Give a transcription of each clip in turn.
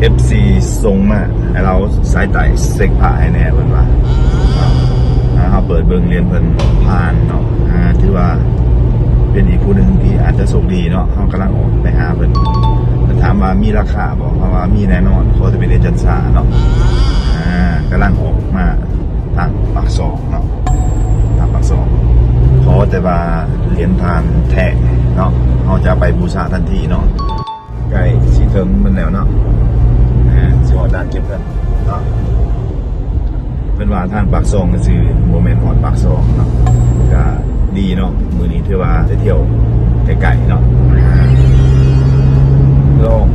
ເອັຟຊີສົ່ງມາໃຫ້ເຮົາສາຍໃຕ້ເຊັກຜ້າໃຫ້ແດ່ເພິ່ນວ່າ. ເຮົາເປີດເບິ່ງຫຼຽນເພິ່ນຜ່ານເນາະ. ອ່າ ຖືວ່າເປັນອີກຜູ້ໜຶ່ງທີ່ອາດຈະໂຊກດີເນາະ. ເຮົາກຳລັງອອກໄປຫາເພິ່ນ. ເພິ່ນຖາມວ່າມີລາຄາບໍ່? ເຮົາວ່າມີແນ່ນອນ ຂໍແຕ່ເປັນເອເຈັນຊາເນາະ. ອ່າ ກຳລັງອອກມາທາງປາກຊ່ອງເນາະ ທາງປາກຊ່ອງ. ຂໍແຕ່ວ່າຫຼຽນຜ່ານແທ້ເນາະ ເຮົາຈະເອົາໄປບູຊາທັນທີເນາະ. ໃກ້ຊິເຖິງມັນແລ້ວເນາະ. ອ່າ ຊິຮອດດ່ານເກັບເງິນເນາະ. ເພິ່ນວ່າທາງປາກຊ່ອງຊື່ ບໍ່ແມ່ນຮອດປາກຊ່ອງເນາະ. ກະດີເນາະ ມື້ນີ້ຖືວ່າໄດ້ທ່ຽວໃກ້ໆເນາະ. ລອງ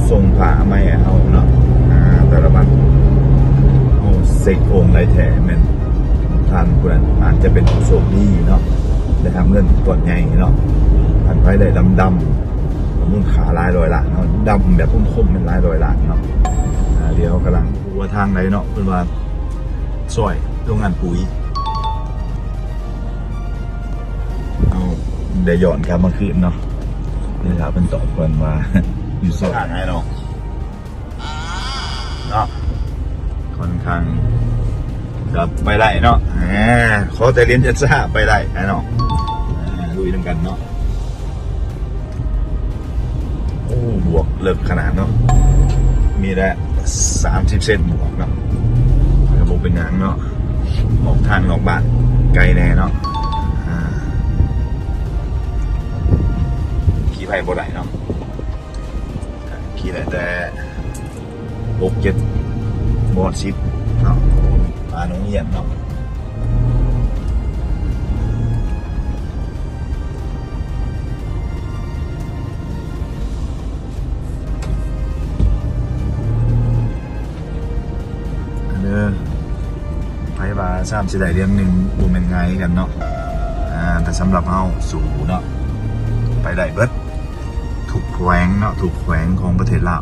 ສົ່ງຜ້າມາໃຫ້ເຮົາເນາະ. ອ່າ ແຕ່ລະວັນເຮົາເຊັກໂອງໄດ້ແທ້ ແມ່ນທ່ານຜູ້ນັ້ນອາດຈະເປັນຜູ້ໂຊກດີເນາະ ໄດ້ຮັບເງິນກ້ອນໃຫຍ່ເນາະ. ທ່ານໃຜໄດ້ດຳໆ ມູນຄ່າຫຼາຍຮ້ອຍລ້ານເນາະ, ດຳແບບຄົມໆ ແມ່ນຫຼາຍຮ້ອຍລ້ານເນາະ. ອ່າ ດຽວກຳລັງຮູ້ວ່າທາງໃດເນາະ. ເພິ່ນວ່າຊອຍໂຮງງານປຸຍ. ເຮົາໄດ້ຍ້ອນກັບມາຄືນເນາະ. ດຽວຖ້າເພິ່ນຕອບກ່ອນວ່າຢູ່ຊອຍທາງໃດເນາະ. ເນາະ ຂ້ອນຂ້າງກໍໄປໄດ້ເນາະ. ແໝ ຂໍແຕ່ຫຼຽນເຈັດສາໄປໄດ້ເນາະ. ລຸຍນຳກັນເນາະ. ໂອ້ ບວກເລິກຂະໜາດເນາະ, ມີແຕ່ສາມສິບເຊັນບວກເນາະ. ກໍບໍ່ເປັນຫຍັງເນາະ, ອອກທາງນອກບ້ານໄກແດ່ເນາະ. ອ່າ ຂີ່ໄປບໍ່ໄດ້ເນາະ. ຂີ່ໄດ້ແຕ່ຫົກເຈັດ ບໍ່ຮອດສິບເນາະ, ມາໂຮງຮຽນເນາະ. ເດີ ໃຜວ່າຊາມຊິໄດ້ຫຼຽນໜຶ່ງ ບໍ່ແມ່ນງ່າຍຄືກັນເນາະ. ອ່າ ແຕ່ສຳລັບເຮົາສູ້ເນາະ, ໄປໄດ້ເບິດ ທຸກແຂວງເນາະ, ທຸກແຂວງຂອງປະເທດລາວ.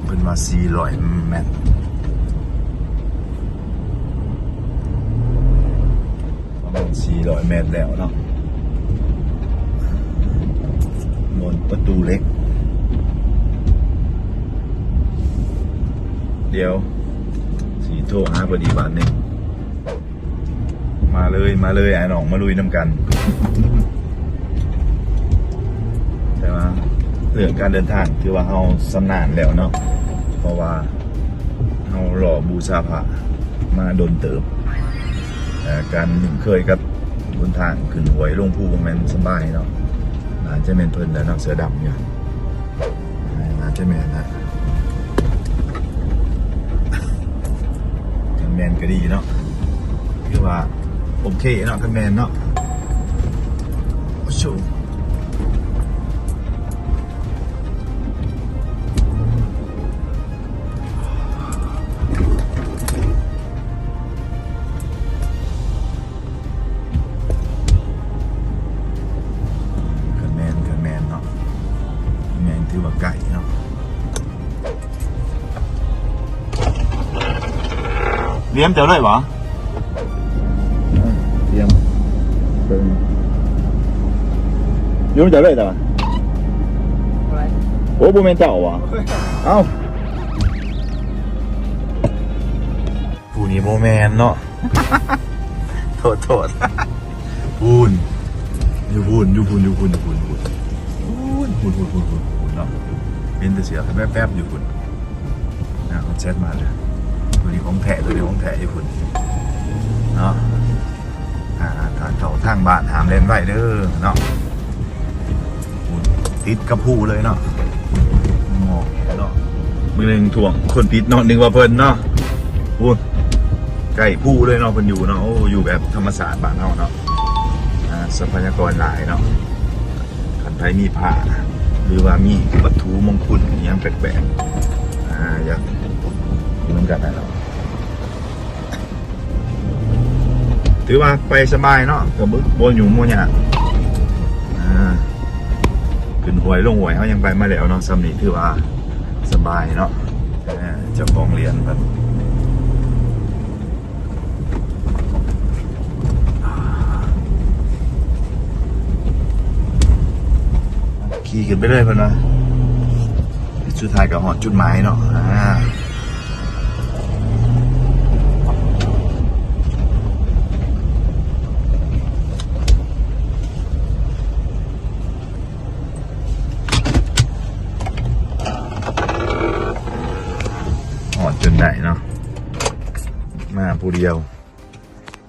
ເພິ່ນວ່າສີ່ຮ້ອຍແມັດ, ປະມານສີ່ຮ້ອຍແມັດແລ້ວເນາະ. ບ່ອນປະຕູເຫຼັກ, ດຽວຊິໂທຫາເພິ່ນອີກບາດໜຶ່ງ. ມາເລີຍ ມາເລີຍ ອ້າຍນ້ອງ ມາລຸຍນຳກັນ. ແຕ່ວ່າເລື່ອງການເດີນທາງ ຖືວ່າເຮົາຊຳນານແລ້ວເນາະ, ເພາະວ່າເຮົາລໍບູຊາພະມາດົນເຕີບ. ແຕ່ການຄຸ້ນເຄີຍກັບຫົນທາງຂຶ້ນຫ້ວຍລົງພູ ແມ່ນສະບາຍເນາະ. ໜ້າຈະແມ່ນເພິ່ນແຫຼະເນາະ ເສື້ອດຳຢູ່. ໜ້າຈະແມ່ນນະ, ຄັນແມ່ນກໍດີເນາະ, ຖືວ່າໂອເຄເນາະ ຄັນແມ່ນເນາະ. ໂອ້ໂຫ ຄັນແມ່ນ ຄັນແມ່ນເນາະ, ແມ່ນຖືວ່າໃກ້ເນາະ. ລຽນເຈົ້າເລີຍບໍ່? ລຽນເບິ່ງ ຢູ່ນຳເຈົ້າເລີຍແຕ່ວ່າ. ໂອ້ ບໍ່ແມ່ນເຈົ້າຫວາ? ເອົ້າ ຜູ້ນີ້ບໍ່ແມ່ນເນາະ. ໂທດ ໂທດ. ພຸ້ນ ຢູ່ພຸ້ນ ຢູ່ພຸ້ນ ຢູ່ພຸ້ນ ພຸ້ນ ພຸ້ນ ພຸ້ນເນາະ. ເຫັນແຕ່ເສື້ອແວບໆຢູ່ພຸ້ນນະ, ເພິ່ນແຊັດມາແລ້ວ. ຕົວນີ້ຂອງແທ້ ຕົວນີ້ຂອງແທ້ຢູ່ພຸ້ນເນາະ. ຖ້າ ຖ້າເຂົ້າທາງບ້ານຫ້າມແລ່ນໄວເດີເນາະ. ພຸ້ນ ຕິດກັບພູເລີຍເນາະ, ງອກເນາະ. ມື້ໜຶ່ງຖ້ວງຄົນຜິດເນາະ, ນຶກວ່າເພິ່ນເນາະ. ພຸ້ນ ໃກ້ພູເລີຍເນາະ ເພິ່ນຢູ່ເນາະ. ໂອ້ ຢູ່ແບບທຳມະຊາດບ້ານເຮົາເນາະ. ອ່າ ຊັບພະຍາກອນຫຼາຍເນາະ. ຄັນໃຜມີຜ້າ ຫຼືວ່າມີວັດຖຸມົງຄຸນອີ່ຫຍັງແປກໆ ອ່າ ຢາກ ຢູ່ນຳກັນນະເນາະ. ຖືວ່າໄປສະບາຍເນາະ, ກໍບໍ່ ບໍ່ຫຍຸ້ງບໍ່ຍາກ. ອ່າ ຂຶ້ນຫ້ວຍລົງຫ້ວຍ ເຮົາຍັງໄປມາແລ້ວເນາະ, ສ່ຳນີ້ຖືວ່າສະບາຍເນາະ. ອ່າ ເຈົ້າຂອງຫຼຽນເພິ່ນ ອ່າ ຂີ່ຂຶ້ນໄປເລີຍເພິ່ນວ່າ. ສຸດທ້າຍກໍຮອດຈຸດໝາຍເນາະ. ອ່າ ຮອດຈົນໄດ້ເນາະ. ມາຜູ້ດຽວ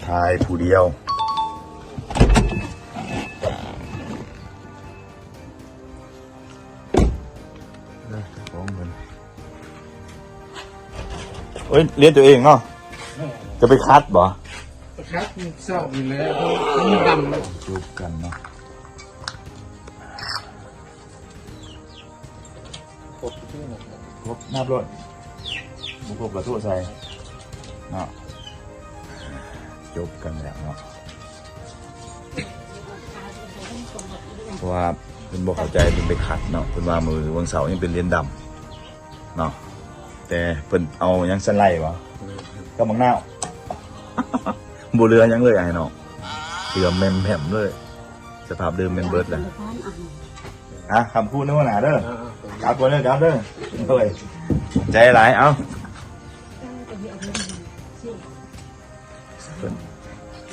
ຖ່າຍຜູ້ດຽວ. ເອີຍ ຂອງເພິ່ນ ໂອ້ຍ ລຽນຕົວເອງເນາະ. ຈະໄປຂັດບໍ່? ໄປຂັດມື້ເຊົ້ານີ້ແຫຼະ ມັນດຳ. ຈົບກັນເນາະ. ຄົບ ນັບໂລດ. ບໍ່ຄົບກໍໂທໃສ່ເນາະ. ຈົບກັນແລ້ວເນາະ. ເພາະວ່າເພິ່ນບໍ່ເຂົ້າໃຈ ເພິ່ນໄປຂັດເນາະ. ເພິ່ນວ່າມື້ວັນເສົາຍັງເປັນຫຼຽນດຳເນາະ. ແຕ່ເພິ່ນເອົາຫຍັງ ສັນໄລບໍ່ ກັບບັກນາວ. ບໍ່ເຫຼືອຫຍັງເລີຍອ້າຍນ້ອງ. ເຫຼືອແມ່ມໆເລີຍ. ສະພາບເດີມແມ່ນເບິດແລ້ວ. ອ່ະ ຄຳຄູນເດີຫົວໜ້າເດີ. ອ່າໆ ກັບກ່ອນເດີ ກັບເດີ. ໂອ້ຍ ໃຈຫຼາຍ. ເອົາ ເພິ່ນ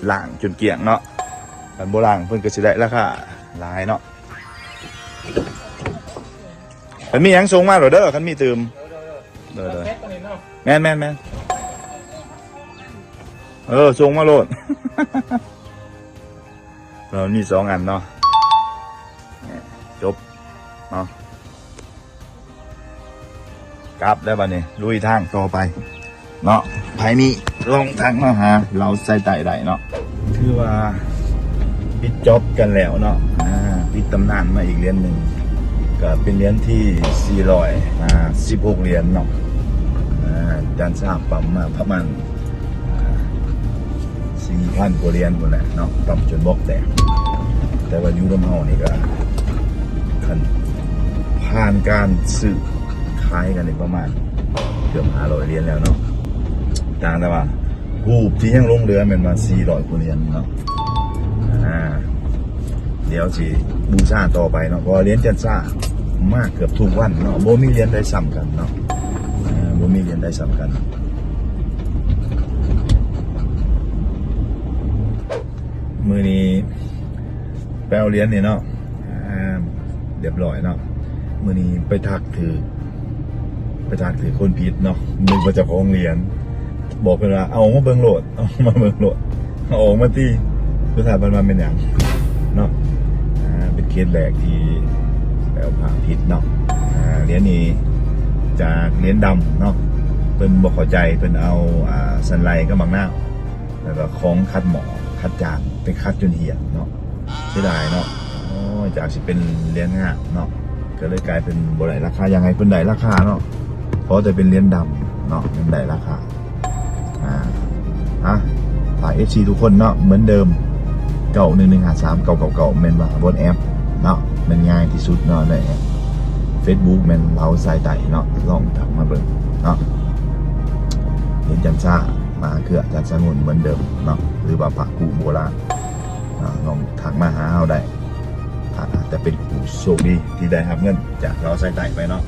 ລ້າງຈົນກ້ຽງເນາະ. ຄັນບໍ່ລ້າງເພິ່ນກໍຊິໄດ້ລາຄາຫຼາຍເນາະ. ຄັນມີຫຍັງສົ່ງມາໂລດເດີ ຄັນມີຕື່ມ. ໂດຍໆ ແມ່ນໆໆ ເອີ ສົ່ງມາໂລດ. ເອີ ມີສອງອັນເນາະ. ຈົບເນາະ. ກັບແລ້ວບັດນີ້ ລຸຍທາງຕໍ່ໄປເນາະ. ໃຜມີລອງທັກມາຫາເລົ່າສາຍໃຕ້ໄດ້ເນາະ. ຖືວ່າປິດຈອບກັນແລ້ວເນາະ. ອ່າ ປິດຕຳນານມາອີກຫຼຽນໜຶ່ງ ກໍເປັນຫຼຽນທີສີ່ຮ້ອຍຫ້າສິບຫົກຫຼຽນເນາະ. ອ່າ ຈານຊາປ້ຳມາປະມານ ອ່າ ສີ່ພັນກວ່າຫຼຽນພຸ້ນແຫຼະເນາະ ປ້ຳຈົນບອກແຕກ. ແຕ່ວ່າຢູ່ນຳເຮົານີ້ກໍ ຄັນຜ່ານການຊື້ຂາຍກັນນີ້ປະມານເກືອບຫ້າຮ້ອຍຫຼຽນແລ້ວເນາະ. ຕ່າງແຕ່ວ່າຮູບທີ່ຍັງຫຼົງເຫຼືອແມ່ນວ່າສີ່ຮ້ອຍກວ່າຫຼຽນເນາະ. ອ່າ ດຽວຊິບູຊາຕໍ່ໄປເນາະ ເພາະວ່າຫຼຽນຈັນຊາມາເກືອບທຸກວັນເນາະ ບໍ່ມີຫຼຽນໃດຊ້ຳກັນເນາະ. ເອີ ບໍ່ມີຫຼຽນໃດຊ້ຳກັນ. ມື້ນີ້ໄປເອົາຫຼຽນນີ້ເນາະ. ອ່າ ຮຽບຮ້ອຍເນາະ. ມື້ນີ້ໄປທັກຖືກ ໄປທັກຖືກຄົນຜິດເນາະ ນຶກວ່າເຈົ້າຂອງຫຼຽນ. ບອກເພິ່ນວ່າ ເອົາອອກມາເບິ່ງໂລດ ເອົາອອກມາເບິ່ງໂລດ ເອົາອອກມາຕິ. ສຸດທ້າຍເພິ່ນວ່າແມ່ນຫຍັງເນາະ. ອ່າ ເປັນເຄສແລກທີ່ໄປເອົາພະຜິດເນາະ. ອ່າ ຫຼຽນນີ້ຈາກຫຼຽນດຳເນາະ ເພິ່ນບໍ່ເຂົ້າໃຈ ເພິ່ນເອົາ ອ່າ ສັນໄລກັບໝາກນາວ ແລ້ວກໍຂອງຂັດໝໍ້ຂັດຈານ ໄປຂັດຈົນຫ່ຽງເນາະ. ເສຍດາຍເນາະ. ໂອ້ຍ ຈາກຊິເປັນຫຼຽນງາມເນາະ ກໍເລີຍກາຍເປັນບໍ່ໄດ້ລາຄາ. ຢາກໃຫ້ເພິ່ນໄດ້ລາຄາເນາະ ຂໍແຕ່ເປັນຫຼຽນດຳເນາະ ມັນໄດ້ລາຄາ. ອ່າ ອ່ະ ຝາກເອັຟຊີທຸກຄົນເນາະ ເໝືອນເດີມ ເກົ້າໜຶ່ງໜຶ່ງຫ້າສາມເກົ້າເກົ້າເກົ້າ ແມ່ນວ່າ WhatsApp ເນາະ ແມ່ນງ່າຍທີ່ສຸດເນາະ. ແລະ Facebook ແມ່ນເລົ່າສາຍໃຕ້ເນາະ ລອງທັກມາເບິ່ງເນາະ. ເຫັນຈັນຊາ ມະຫາເກືອ ຈັນຊາງຸ່ນ ເໝືອນເດີມເນາະ ຫຼືວ່າພະກຸໂບລານເນາະ ລອງທັກມາຫາເຮົາໄດ້. ອາດຈະເປັນຜູ້ໂຊກດີທີ່ໄດ້ຮັບເງິນຈາກລາວສາຍໃຕ້ໄປເນາະ.